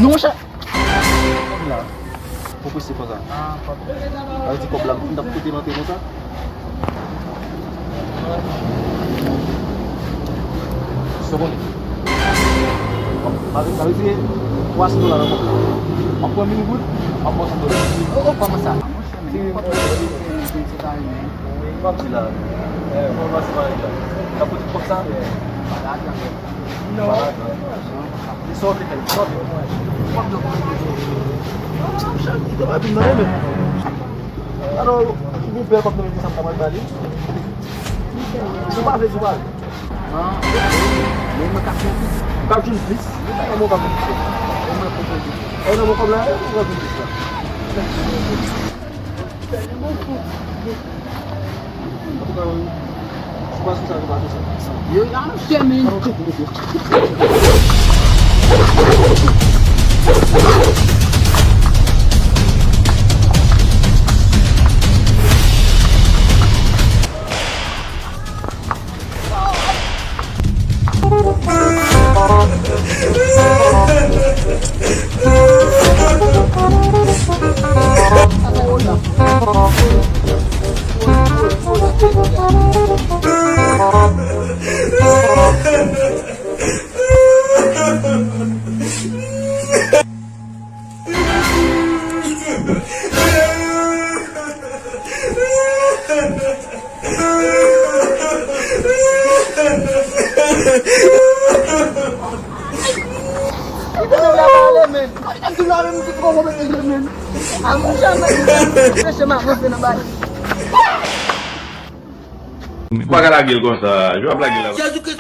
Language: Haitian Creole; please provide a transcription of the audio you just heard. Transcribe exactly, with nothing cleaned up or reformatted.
Non, monchè. Kòb la. Pou prese konsa. Ah, kòb. Sa vle di kòb la, m t ap kote m antre konsa. Sa w konnen. Sa vle, sa vle di twa san dola nan kòb la. W ap pran mil goud, w ap pran san dola. Oh, oh, kòman sa? Monchè, men nenpòt moun ki se ta renmen. Wi, m ap di la. Eh, kòman se pa la? N ap pote kòb sa? Pa lajan. Non. Pa lajan. Li sòti, men, sòti. Kòb de kòb. Monchè, li te pa vin nan men. Alò, ou gon pè kòb nan men sa m ta pral ba li? Si w pa vle, si w pa vle. Ah, ok. Men mwen ka fè plis. Ou ka jwenn plis? Kòman ou ka jwenn plis? Ou mwen pwopoze. E nan mwen kòb la, ou ka jwenn plis la. Antouka, wi. Ou pa sou sa, ou pa sou sa. Yo, y a un chemin. Li tande w la pale, men. Li tande w la, men, m te pran move egzanp, men. A, m janm, m janm, mesye, m avanse nan bagay. Ou pa ka lage l konsa. Jwe ap lage l la. Jezi Kris.